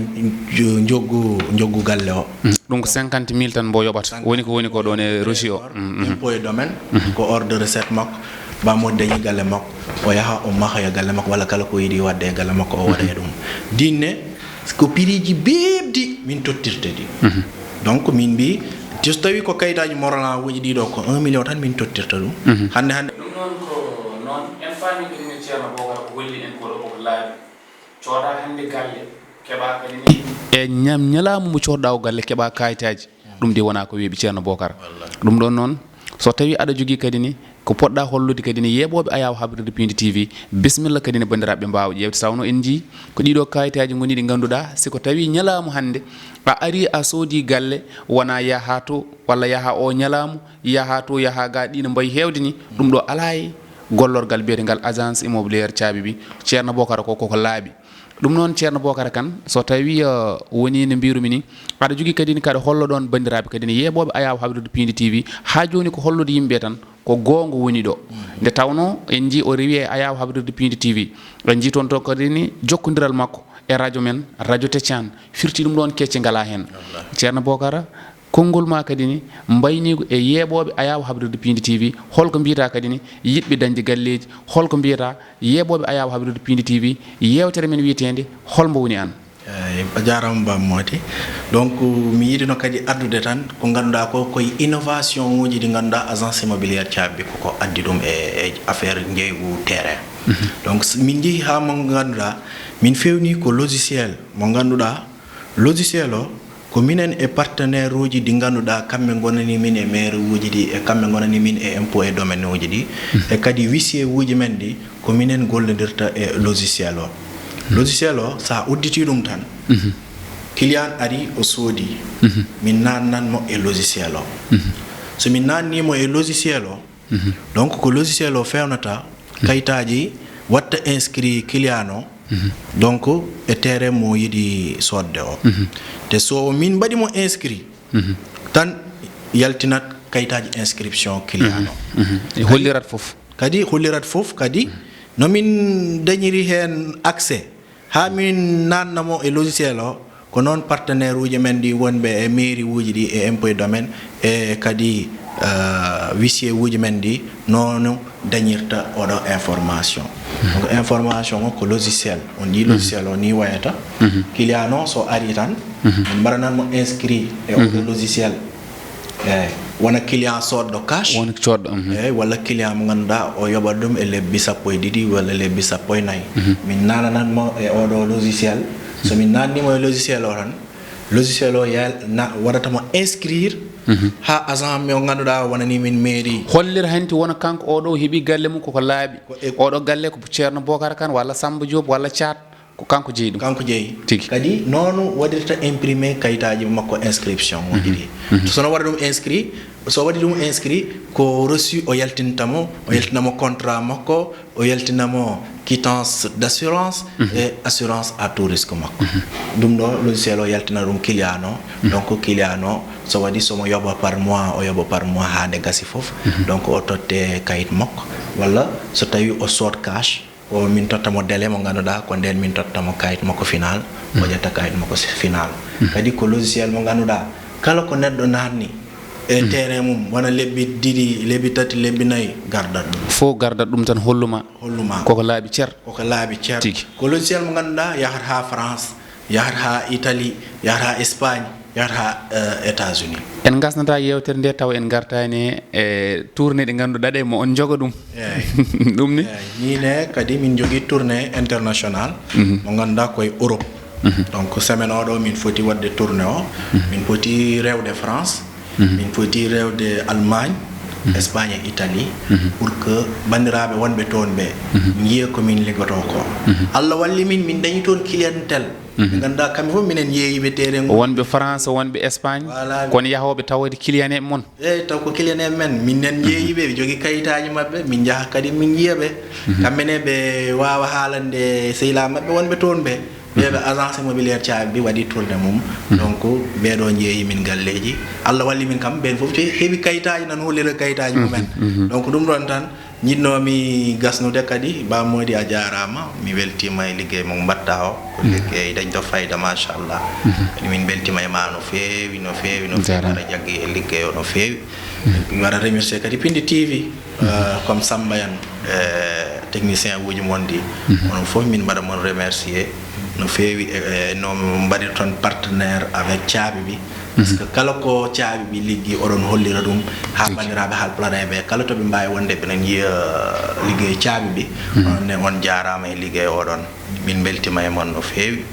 njoggu njoggu galle o. Ɗum ko cinquante mille tan mbo yoɓata. Woni ko woni ko ɗon e reçu o. Impôt et domaine, ko ordre de recette makko. Ba mo dañi galle makko, o yaha o mahoya galle makko walla kala ko yiɗi waɗde e galle makko o waɗa e ɗum. Dinne ko piriji beebdi min tottirta ɗi. Donc min mbi, so tawi ko kayitaaji Morolan uji ɗiɗo ko un million tan min tottirta ɗum. Hannde hannde. Ɗum noon ko noon en paami ɗum ni Ceerno Bookara ko holli en ko ɗo koko laaɓi. Cooda hannde galle keɓa kadi ni. E ñam ñalawma mo coodɗa o galle keɓa kayitaaji. Ɗum de wona ko weeɓi Ceerno Bookara. Ɗum ɗon noon so tawi aɗa jogii kadi ni ko poɗɗa hollude kadi ne yeeɓooɓe ayaw habrirde Pindi T V, bisimilla kadi ne banndiraaɓe mbaawa ƴeewde. Sawno en njii ko ɗiɗo kayitaaji ngoni ɗi ngannduɗaa si ko tawi ñalaamu hannde a ari a soodi galle wona yaha to walla yaha o ñalaamu, yaha to yaha ga ɗi no mbayi heewde ni. Ɗum ɗo alaa e gollorgal biyetengal agence immobilière caabi bi. Ceerno Bookara ko koko laaɓi. Ɗum noon Ceerno Bookara Kan, so tawi eh, woni no mbirumi ni, aɗa jogii kadi ni kaɗa hollo ɗon banndiraaɓe kadi ni yeeɓooɓe ayaw habrirde Pindi T V. Haa jooni ko hollude yimɓe tan ko goonga woni ɗo. Nde tawnoo en njii o rewi e ayaw habrirde Pindi T V. En njii toon to kadi ni jokkondiral makko e radio men, radio Teccan, firti ɗum ɗon kecce ngalaa heen. Ceerno Bookara, konngol ma kadi ni mbayniigu e yeeɓooɓe ayaw habrirde Pindi T V, holko mbiyata kadi ni yiɗɓe dañde galleeji, holko mbiyata yeeɓooɓe ayaw habrirde Pindi T V, yeewtere men wiyeteende hol mbo woni aan? Eyi, a jaaraama Ba Moodi. Donc mi yiɗino kadi addude tan ko ngannduɗaa ko koye innovation uji ɗi ngannduɗaa agence immobilière caabi koko addi ɗum e, e affaire njeeygu terrain. Donc s- min njehi haa mo ngannduɗaa min fewni ko logiciel mo ngannduɗaa logiciel o ko minen e partenaire uji ɗi ngannduɗaa kamɓe ngonani min e maire uji ɗi e kamɓe ngonani min e impôt e domaine uji ɗi e kadi huissier uji men ɗi ko minen gollondirta e logiciel o. Logiciel o so a udditi ɗum tan client ari o soodi, min nannan mo e logiciel o. So min nanni mo e logiciel o, donc ko logiciel o fewnata kayitaaji, watta inscrit client o, donc e terrain mo yiɗi soodde o. Te so min mbaɗi mo inscrit tan yaltinat kayitaaji inscription client o. E hollirat fof. Kadi hollirat fof kadi no min dañiri heen accès haa min nanna mo e logiciel o. Ko noon partenaire uji men ɗi wonɓe e mairie uji ɗi e impôt et domaine e kadi, euh, huissier uji men ɗi noonu dañirta oɗo information. Donc information o ko logiciel. On ɗi logiciel o ni wayata. Client o so ari tan, min mbaɗanan mo inscrit e oɗo logiciel. Eyyi, wona client soodɗo cash. Wona coodɗo, mhm. Eyyi, walla client mo ngannduɗaa o yoɓat ɗum e lebbi sappo e ɗiɗi walla lebbi sappo e nayi. Min naananan mo e oɗo logiciel. So min naanni mo e logiciel o tan, logiciel o yal-, na-, waɗata mo inscrire ha agent mo ngannduɗaa wonani min mairie. Hollir hanti wona kanko oɗo heɓi galle mum koko laaɓi. Ko e- Oɗo galle ko Ceerno Bokar Kan walla Samba Diop walla Thiat. Ko kanko jeyi ɗum. Kanko jeyi. Tigi. Kadi noonu waɗirta imprimé kayitaaji makko inscription o ɗiɗi. So no waɗa ɗum inscrit, so waɗi ɗum inscrit, ko reçu o yaltinta mo, o yaltina mo contrat makko, o yaltina mo quittance d'assurance e assurance à tout risque makko. Ɗum ɗo logiciel o yaltina ɗum client o. Donc client o so waɗi somo yoɓa par mois, o yoɓa par mois haa nde gasi fof. Donc o totte kayit makko. Walla so tawi o sood cash, ko min totta mo délai mo ngannduɗaa ko ndeen min totta mo kayit makko final, o ƴetta kayit makko si-, final. Kadi ko logiciel mo ngannduɗaa kala ko neɗɗo naatni e terrain mum, wona lebbi ɗiɗi, lebbi tati, lebbi nayi, gardat ɗum. Fof gardat ɗum tan holluma. Holluma. Koko laaɓi cer. Koko laaɓi cer. Tigi. Ko logiciel mo ngannduɗaa yahat haa France, yahat haa Italie, yahat haa Espagne, yahat haa, eh, États-Unis. En ngasnata yewtere nde taw en ngartani e tournée ɗe ngannduɗaa ɗe mo on jogo ɗum. Eyyi. Ɗum ni? Eyyi. Min e kadi min jogii tournée international mo ngannduɗaa ko e Europe. Donc semaine oɗo min foti waɗde tournée o. Min poti rewde France. Min poti rewde Allemagne, Espagne e Italie, pour que banndiraaɓe wonɓe toon ɓe njiya ko min liggotoo ko. Allah walli min, min dañi toon clientèle. Ɓe ngannduɗaa kamɓe fof minen njeeyiɓe terrain o. Wonɓe France, wonɓe Espagne, voilà. Kono yahooɓe tawoyde client en mon. Eyyi, taw ko client en men. Min nen njeeyiɓe, ɓe jogii kayitaaji maɓɓe, min njaha kadi min njiya ɓe. Kamɓe ne ɓe waawa haalande sehilaaɓe maɓɓe wonɓe toon ɓe. Ɓeeɓe agence immobilière caabi waɗi tournée mum. Donc ɓeeɗo njeeyi min galleeji. Allah walli min kam, ɓeen fof te-, heɓi kayitaaji nan hollira kayitaaji mumen. Donc ɗum ɗoon tan njiɗnoomi gasnude kadi. Ba Moodi, a jaaraama, mi weltiima e liggey mo mbaɗtaa o. Ko liggey dañɗo fayda, machallah. Kadi min mbeltiima e ma no feewi, no feewi, no feewi. Jaaraama. Aɗa jaggi e liggey o no feewi. Mi waɗa remercier kadi Pindi T V, euh, comme Samba Yan, euh, technicien uji mon ɗi. Onon fof min mbaɗa mon remercier no feewi e, e no mbaɗirton partenaire avec caabi bi. Parce que kala ko caabi bi liggi, oɗon hollira ɗum haa banndiraaɓe haalpulaar en ɓe kala to ɓe mbaawi wonde ɓe nana yiya liggey caabi bi. Onon ne on jaaraama e liggey oɗon. Min mbeltiima e mon no feewi.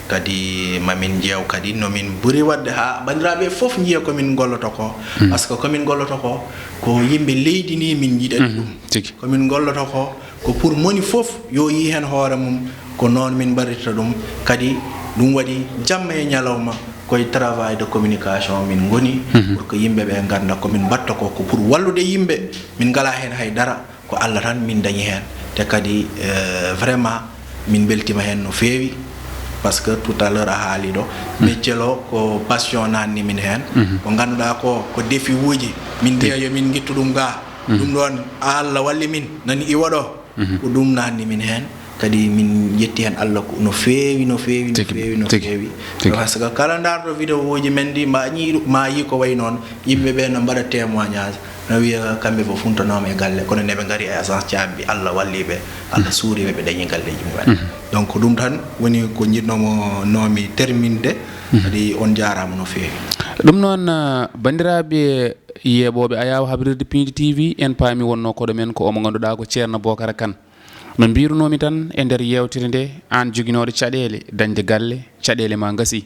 Kadi ma min njeew kadi no min ɓuri waɗde haa banndiraaɓe fof njiya ko min ngolloto ko. Parce que ko min ngolloto ko, ko yimɓe leydi ndi min njiɗani ɗum. Tigi. Ko min ngolloto ko, ko pour moni fof yo yii heen hoore mum. Ko noon min mbaɗirta ɗum. Kadi ɗum waɗi jamma e ñalawma koye travail de communication min ngoni, pour que yimɓe ɓe ngannda ko min mbaɗta ko, ko pour wallude yimɓe. Min ngalaa heen hay dara. Ko Allah tan min dañi heen. Te kadi, eh, vraiment, min mbeltiima heen no feewi. Parce que tout à l'heure a haali ɗo, métier o ko passion naatni min heen. Ko ngannduɗaa ko, ko défi uji. Min mbiya yo min ngittu ɗum ga. Ɗum ɗoon, Allah walli min, nani iwa ɗo. Ko ɗum naatni min heen. Kadi min njetti heen Allah ko no feewi, no feewi, no feewi, no feewi. Tigi. Parce que kala ndaarɗo vidéo uji men ɗi, ma ñii-, ma yii ko wayi noon, yimɓe ɓe no mbaɗa témoignage. No wiya kamɓe fof funtanooma e galle, kono nde ɓe ngari e agence caabi, Allah walli ɓe, Allah suuri ɓe, ɓe dañi galleeji mumen. Donc ɗum tan woni ko njiɗnoomi terminde. Kadi on jaaraama no feewi. Ɗum noon, ah, banndiraaɓe yeeɓooɓe Ayaawo Habrirde Piindi T V, en paami wonnoo koɗo men ko omo ngannduɗaa ko Ceerno Bokara Kan. No mbirunoomi tan e nder yeewtere nde, aan joginooɗo caɗeele dañde galle, caɗeele ma ngasi.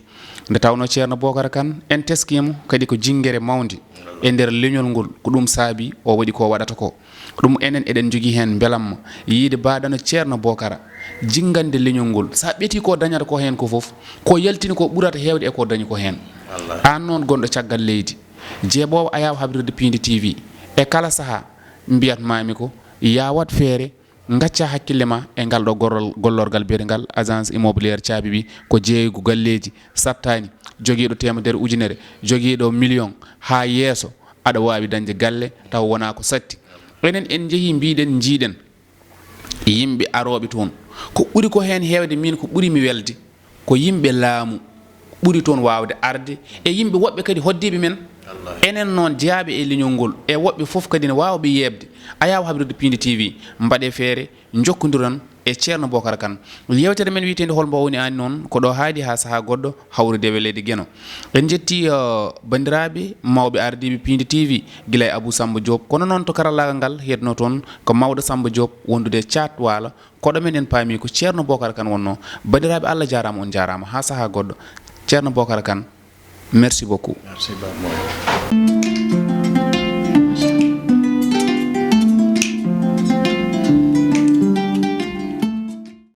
Nde tawnoo Ceerno Bokara Kan, en teskiima kadi ko jinngere mawnde e nder leñol ngol, ko ɗum saabi o waɗi ko waɗata ko. Ɗum enen eɗen njogii heen mbelamma, yiyde mbaɗano Ceerno Bokara, jinngande leñol ngol. So a ɓetii ko dañata ko heen ko fof, ko yaltini ko ɓurata heewde e ko dañi ko heen. Wallaahi. Aan noon gonɗo caggal leydi, jeeɓoowo Ayaawo Habrirde Piindi T V, e kala sahaa mbiyat maami ko, yaa waɗ feere, ngacca hakkille ma e ngal ɗo gorol-, gollorgal biyetengal agence immobilière caabi bi, ko jeeygu galleeji sattaani, jogiiɗo teemedere ujunere, jogiiɗo million, haa yeeso, aɗa waawi dañde galle taw wonaa ko satti. Enen en njehii mbiɗen, njiiɗen yimɓe arooɓe toon. Ko ɓuri ko heen heewde, miin ko ɓuri mi welde, ko yimɓe laamu, ɓuri toon waawde arde, e yimɓe woɓɓe kadi hoɗdiiɓe men. Enen noon jeyaaɓe e leñol ngol, e woɓɓe fof kadi ne waawɓe yeeɓde, a yaawa habrirde Piindi T V, mbaɗee feere, njokkondiron e Ceerno Bookara Kan. Yeewtere men wiyeteende Hol Mbo Woni Aan noon, ko ɗo haaɗi haa sahaa goɗɗo, hawrude e leydi Geno. En njetti, uh, banndiraaɓe mawɓe ardiiɓe Piindi T V, gila e Abou Samba Diop, kono noon to karallaagal ngal heedno toon ko mawɗo Samba Diop wondude e Caat Waalo. Koɗo men en paami ko Ceerno Bookara Kan wonnoo. Banndiraaɓe, Allah jaaraama, on jaaraama. Haa sahaa goɗɗo. Ceerno Bookara Kan, merci beaucoup. Merci beaucoup.